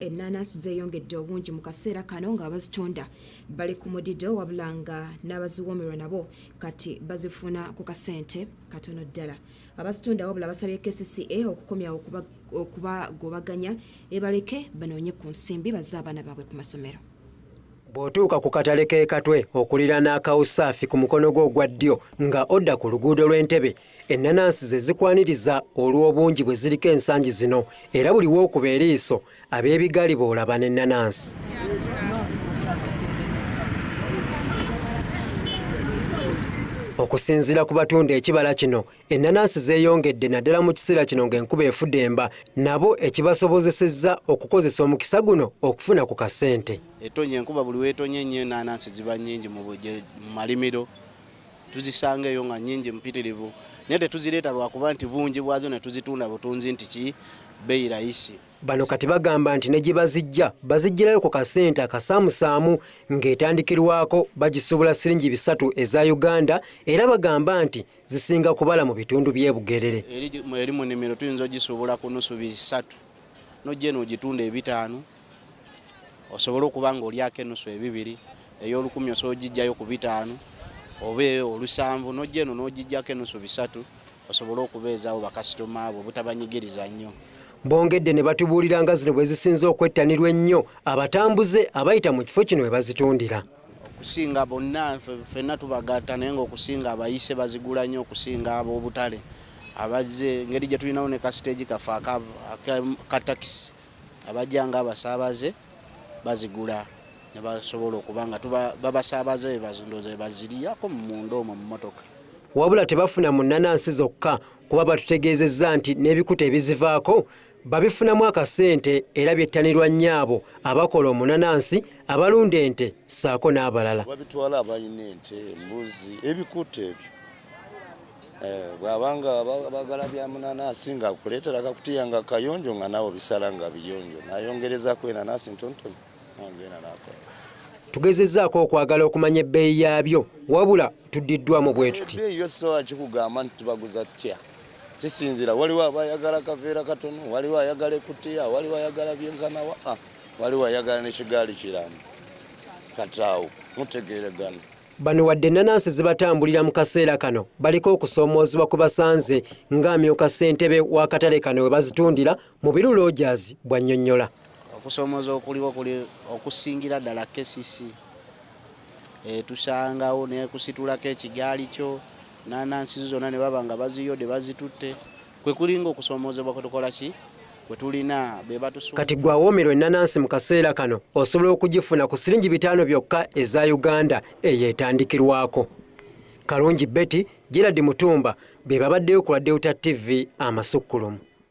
Ennaanansi zeeyongedde obungi mu kaseera kano ng'abazitunda bali ku mudido, wabula nga n'abaziwoomerwa nabo kati bazifuna ku kasente katono ddala. Abazitunda wabula basabye KCCA okukomya okubagobaganya ebaleke banoonye ku nsimbi bazze abaana baabwe ku masomero. Bw'otuuka ku katale k'e Katwe okuliraana akawusaafi ku mukono gwo ogwa ddyo nga odda ku luguudo lw'Entebe, ennanansi ze zikwaniriza olw'obungi bwe ziriko ensangi zino era buli w'okuba eriiso ab'ebigali b'olaba n'ennanansi. Okusinziira ku batunda ekibala kino, Ennanansi zeeyongedde naddala mu kiseera kino ng'enkuba efudemba nabo ekibasobozesezza okukozesa omukisa guno okufuna ku kasente. Etonnya enkuba buli w'etonnya ennyo ennaanansi ziba nnyingi mu malimiro, tuzisanga eyo nga nnyingi mpitirivu naye tetuzireeta lwakuba nti bungi bwazo ne tuzitunda butunzi nti ki bbeeyi layisi. Bano kati bagamba nti ne gye bazijja baziggyirayo ku kasente akasaamusaamu ng'etandikirwako bagisuubula siringi 300 eza Uganda era bagamba nti zisinga kubala mu bitundu by'e Bugerere. Eri mu nnimiro tuyinza ogisuubula ku nusu 300 n'ojja eno ogitunda 500 osobole okuba ng'olyako enusu 2 ey'olukumi osobola ogiggyayo ku 500 oba 7 n'ojja eno n'ogiggyako enusu 300 osobole okubeezaawo bakasitoma abo obutabanyigiriza nnyo. Bongedde ne batubuulira nga zino bwe zisinze okwettanirwa ennyo abatambuze abayita mu kifo kino we bazitundira. Okusinga bonna ffenna tubagatta naye ng'okusinga abayise bazigula nnyo okusinga ab'obutale abazze engeri gye tulinawo ne kasiteegi kaffe aka takisi abajja ng'abasaabaze bazigula ne basobola okuba nga babasaabaze ndowooza be baziriyako munda omwo mu mmotoka. Wabula tebafuna mu nnanansi zokka kuba batutegeezezza nti n'ebikuta ebizivaako babifunamu akasente era byettanirwa nnyo abo abakola omunanansi, abalunda ente ssaako n'abalala. Babitwala abalina ente, embuzi, ebikuta ebyo. Bw'abanga bagala bya munanansi nga akuleetera akakutiya nga kayonjo nga naawe obisala nga biyonjo n'ayongerezaako enanansi ntonotono agenda n'akola. Tugezezzaako okwagala okumanya ebbeeyi yaabyo wabula tuddiddwamu bwe tuti. Ebbeeyi yo sisobola kikugamba nti tubaguza tutya, kisinziira waliwo abayagala kaveera katono, waliwo ayagala ekutiya, waliwo ayagala byenkanawa, waliwo ayagala n'ekigaali kiramba. Kati awo mutegeeregana. Bano wadde ennanansi zibatambulira mu kaseera kano baliko okusoomoozebwa kwe basanze ng'amyuka ssentebe w'akatale kano we bazitundira Mubiru Rogers bw'annyonnyola. Okusoomooza okuliwo kuli okusingira ddala KCC etusangawo n'ekusitulako ekigaali kyo nnanansi zo zonna ne baba nga baziyodde bazitutte kwe kulinga okusoomoozebwa kwe tukola ki kwe tulina be batusu. Kati gwe awoomerwa ennanansi mu kaseera kano osobola okugifuna ku siringi 500 byokka eza Uganda eyo etandikirwako. Kalungi Betty, Gerald Mutumba be babaddeyo ku lwa Delta TV amasukkulumu.